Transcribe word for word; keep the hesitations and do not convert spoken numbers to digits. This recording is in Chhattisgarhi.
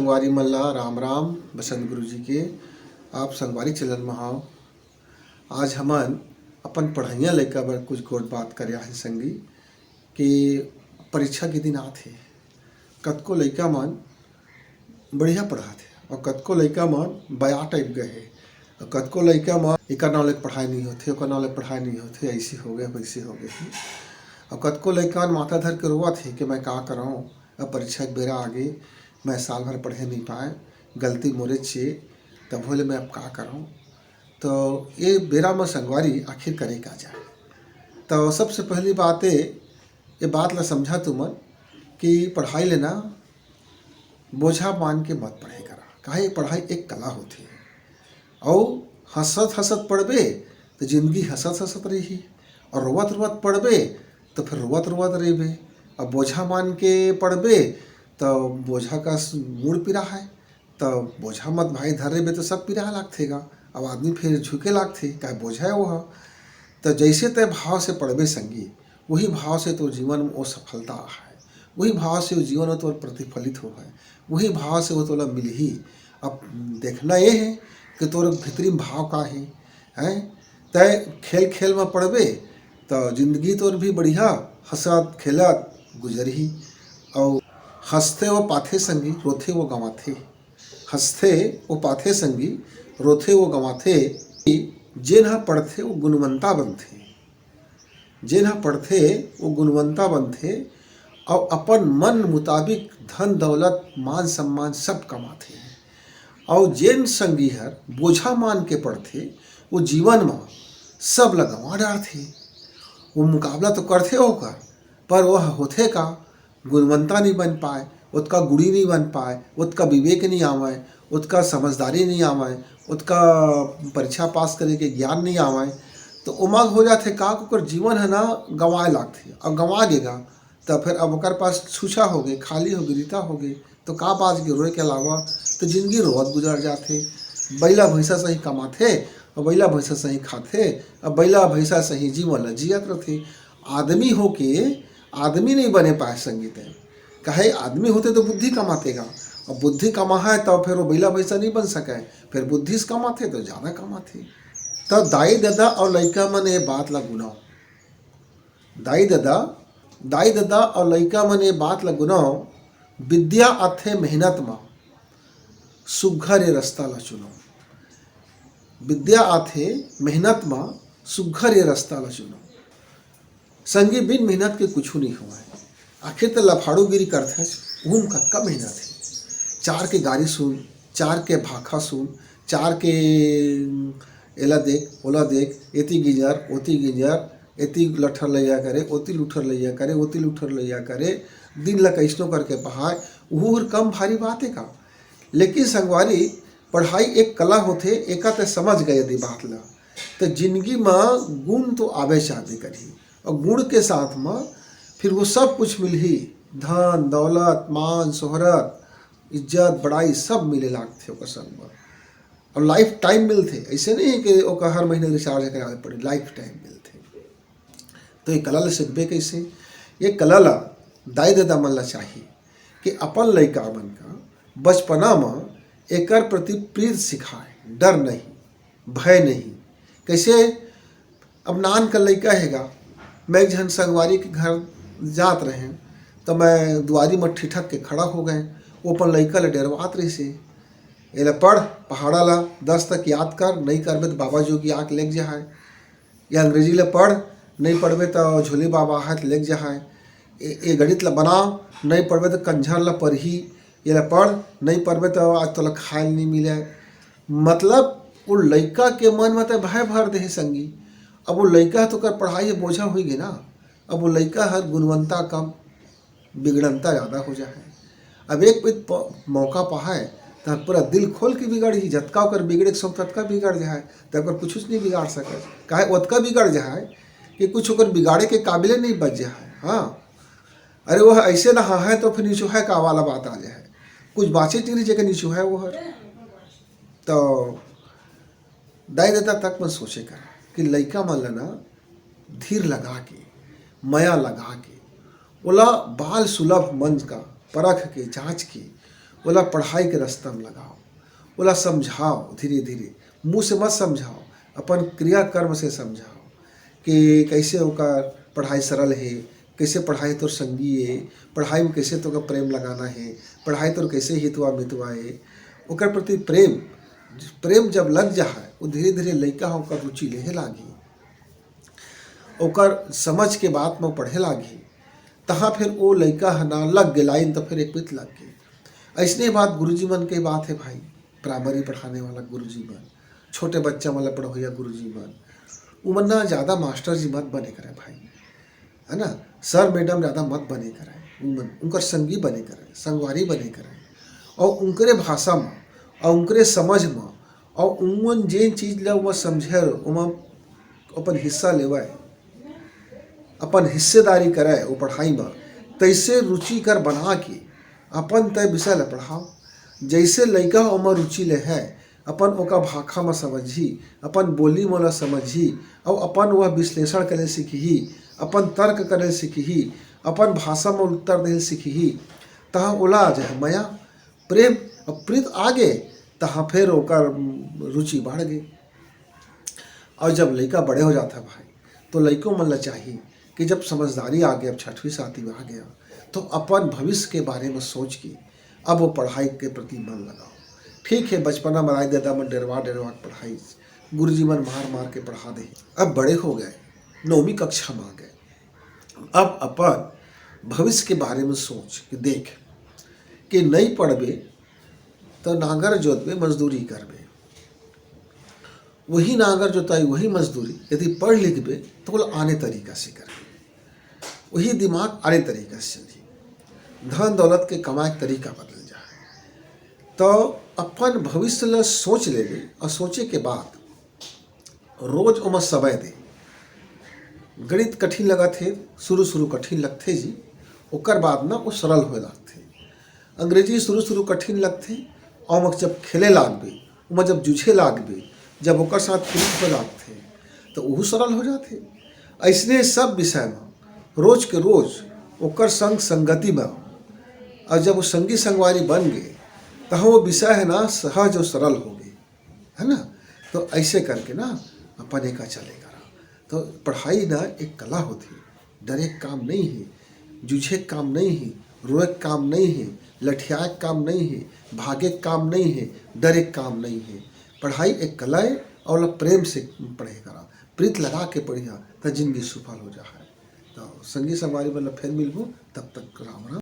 संगवारी मन ला राम राम। बसंत गुरु जी के आप संगवारी चैनल म हव। आज हमन अपन पढ़इया लइका बर कुछ गोठ बात करे आए हन संगी, कि परीक्षा के दिन आत हे। कतको लइका मन बढ़िया पढ़ात हे अउ कतको लइका मन बया टाइप गए हे, अउ कतको लइका मन एकर नाव ले पढ़ाई नहीं होथे, ओकर नाव ले पढ़ाई नहीं होथे, ऐसे हो गए, वैसे हो गए हे। अउ कतको लइका मन माथा धर के रोवत हे कि मैं का करंव, अब परीक्षा के बेरा आगे, मैं साल भर पढ़े नहीं पाए, गलती मोरे चे, तभो ले मैं अब का करंव। तो ये बेरा म संगवारी आखिर करे का जाए? तो सबसे पहली बात ये, ये बात ला समझा तुमन कि पढ़ाई लेना बोझा मान के मत पढ़े करा, काहे पढ़ाई एक कला होथे। अउ हंसत हंसत पढ़बे तो जिंदगी हंसत हंसत रही, और रोवत रोवत पढ़बे तो फिर रोवत रोवत रहिबे। अब बोझा मान के पढ़बे तो बोझा का स-, मूड़ पिरा है, तो बोझा मत भाई धर रहिबे तो सब पिरा लागथे गा। अब आदमी फिर झुके लागथे, काहे बोझा है वो ह। तो जैसे तय भाव से पढ़बे संगी, वही भाव से तोर जीवन में वो सफलता है, वही भाव से वो जीवन में तोर प्रतिफलित हो है, वही भाव से वो तोला मिलही। अब देखना ये है कि तोर भीतरी में भाव का है, हैं? तय खेल खेल में पढ़बे तो जिंदगी तोर भी बढ़िया हंसत खेलत गुजरही। अउ हंसथे वो पाथे संगी, रोथे वो गंवाथे। हंसथे वो पाथे संगी, रोथे वो गंवाथे। जेन ह पढ़थे वो गुणवंता बनथे, जेन ह पढ़थे वो गुणवंता बनथे, अउ अपन मन मुताबिक धन दौलत मान सम्मान सब कमाथे। अउ जेन संगी हर बोझा मान के पढ़थे वो जीवन म सब ल गंवा डारथे। वो मुकाबला तो करथे ओकर, पर वह होथे का, गुणवंता नहीं बन पाए, ओतका गुणी नहीं बन पाए, ओतका विवेक नहीं आवय, ओतका समझदारी नहीं आवय, ओतका परीक्षा पास करे के ज्ञान नहीं आवय, तो ओमा हो जाथे का, ओकर जीवन है ना गंवाए लागथे। अब गंवा गेगा तो फिर अब ओकर पास छूछा हो गए, खाली हो गए, रिता हो गए, तो का बाच के रोए के अलावा तो जिंदगी रोवत गुजर जाथे। बैला भैंसा सही कमाथे और बैला भैंसा सही खाथे, अब बैला भैंसा सही जीवन ल जियत रथे। आदमी होके आदमी नहीं बने पाए संगी तय। काहे आदमी होथे तो बुद्धि कमाथे गा, अब बुद्धि कमाए तो फिर वो बैला भैंसा नहीं बन सके, फिर बुद्धि से कमाथे तो ज्यादा कमाथे। तो दाई ददा और लइका मन ये बात ला गुनाव, दाई ददा, दाई ददा और लइका मन ये बात ला गुनाव, विद्या आथे मेहनत मा, सुघर ये रस्ता ला चुनो। विद्या आथे मेहनत मा, सुघर ये रस्ता ला चुनो। संगी, बिन मेहनत के कुछू नहीं होवय। आखिर त लफाड़ूगिरी करथस, उहू म कतका मेहनत हे। चार के गारी सुन, चार के भाखा सुन, चार के, उम, एला देख, ओला देख, एती गिंजर, ओती गिंजर, एती लठर लइया करे, ओती लुठर लइया करे, ओती लुठर लइया करे, दिन ला कइसनो करके पहाय, उहू हर कम भारी बात हे का? लेकिन संगवारी, पढ़ाई एक कला होथे, एका ते समझ गए यदि बात ला, त जिंदगी म गुण तो आबे चाहबे करही, और गुण के साथ म फिर वो सब कुछ मिलही, धन, दौलत, मान, शोहरत, इज्जत, बड़ाई सब मिले लागथे ओकर संग म। और लाइफ टाइम मिलथे, ऐसे नहीं है कि ओकर हर महीने रिचार्ज करावे पड़े, लाइफ टाइम मिलथे। तो ये कला ल सीखबे कैसे? ये कला ला दाई ददा मन ला चाही कि अपन लइका मन का बचपना म एकर प्रति प्रीत सिखाए, डर नहीं, भय नहीं। कैसे? अब नान का लइका हेगा, मैं एक झन संगवारी के घर जात रहें, तो मैं दुआरी म ठिठक के खड़ा हो गए। वो अपन लइका ल डेरवात रहिसे, "एला पढ़, पहाड़ा ला दस तक याद कर, नहीं करबे तो बाबा जोगी आके लेग जहाय। या अंग्रेजी ला पढ़, नहीं पढ़बे तो झोली बाबा हाथ लेग जहाय। ए, ए गणित ला बनाओ, नहीं पढ़बे तो कंझर ला परही। एला पढ़, नहीं पढ़बे तो आज तोला खाए ल नहीं मिले।" मतलब, वो लइका के मन में तो भय भर देहे संगी। अब वो लइका तो कर पढ़ाई बोझा हुई गे ना। अब वो लइका हर गुणवंता कम, बिगड़ंता ज्यादा हो जाए। अब एक पइत प-, मौका पाए, तो पूरा दिल खोल के बिगड़ही, जतका ओकर बिगड़े के शौक ततका बिगड़ जाए, तो ओकर कुछ नहीं बिगाड़ सके। काहे ओतका बिगड़ जाए कि कुछ ओकर बिगाड़े के काबिले नहीं बच जाए। हाँ, अरे वो ऐसे ना है तो फिर नीचो है का वाला बात आ जाए, कुछ बाचे टीरी जगह नीचो है वो हर। तो दाई ददा तक मन सोचे कर कि लइका मन ल ना धीर लगा के, मया लगा के, ओला बाल सुलभ मन का परख के, जांच के, ओला पढ़ाई के रास्ता में लगाओ, ओला समझाओ धीरे धीरे, मुंह से मत समझाओ, अपन क्रियाकर्म से समझाओ कि कैसे ओकर पढ़ाई सरल हे, कैसे पढ़ाई तोर संगी हे, पढ़ाई में कैसे तोका प्रेम लगाना हे, पढ़ाई तोर कैसे हितवा मितवा हे। ओकर प्रति प्रेम, प्रेम जब लग जा है, वो धीरे धीरे लइका ह ओकर रुचि लेहे लागी, ओकर समझ के बात में पढ़े लागी। तहाँ फिर वो लइका ह ना लग गे लाइन, तो फिर एक पित लग गे। ऐसने बात गुरुजी मन के बात है भाई, प्राइमरी पढ़ाने वाला गुरुजी मन, छोटे बच्चा वाला पढ़ोइया गुरुजी मन, उमन ना ज़्यादा मास्टर जी मत बने करे भाई, है ना? सर मैडम ज़्यादा मत बने करे, उमन उनकर संगी बने करे, संगवारी बने करे, और उनकरे भाषा में और उनकरे समझ में और उमन जेन चीज ला वो समझे, ओमा अपन हिस्सा लेवय, अपन हिस्सेदारी करय वो पढ़ाई में, तैसे रुचिकर बना के अपन तय विषय ला पढ़ाओ। जैसे लइका ओमा रुचि ले है, अपन ओका भाखा म समझही, अपन बोली मोला समझही, अउ अपन वह विश्लेषण करे सीखही, अपन तर्क करे सीखही, अपन भाषा म उत्तर दे सीखही, तहाँ ओला जो है मया, प्रेम अउ प्रीत आ गे, तहाँ फिर ओकर रुचि बढ़ गे। और जब लइका बड़े हो जाता है भाई, तो लइको मन ला चाहिए कि जब समझदारी आ गया, अब छठवीं सातवीं में आ गया, तो अपन भविष्य के बारे में सोच के अब वो पढ़ाई के प्रति मन लगाओ। ठीक है, बचपना में राय दादा मन डेरवा डेरवा के पढ़ाई, गुरुजी मन मार मार के पढ़ा दे, अब बड़े हो गए, नौवीं कक्षा में आ गए, अब अपन भविष्य के बारे में सोच के देख कि नहीं पढ़बे तो नांगर जोतबे, मजदूरी करबे, वही नांगर जोताई, वही मजदूरी। यदि पढ़ लिखबे तो ओला आने तरीका से करबे, वही दिमाग आने तरीका से चलही। धन दौलत के कमाए के तरीका बदल जाए। तो अपन भविष्य ला सोच लेबे और सोचे के बाद रोज ओमा समय दे। गणित कठिन लगत हे, शुरू शुरू कठिन लगथे जी, ओकर बाद ना वो सरल होए लगथे। अंग्रेजी शुरू शुरू कठिन लगथे, और ओमा जब खेले लागबे, ओमा जब जूझे लागबे, जब ओकर साथ पीड़ित हो लागथे, तो ओहू सरल हो जाथे। ऐसने सब विषय में रोज के रोज ओकर संग संगति में, और जब वो संगी संगवारी बन गए, तहाँ वो विषय है ना सहज और सरल हो गए, है ना? तो ऐसे करके ना अपन एका चले करा। तो पढ़ाई ना एक कला होती, डरे के काम नहीं है, जूझे के काम नहीं है, रोए के काम नहीं है, लठियाए के काम नहीं है, भागे के काम नहीं है, डरे के काम नहीं है। पढ़ाई एक कला है और ओला प्रेम से पढ़े करा, प्रीत लगा के पढ़िया, त जिंदगी सफल हो जा है। तो संगी संगवारी मन ला फिर मिलबो, तब तक राम राम।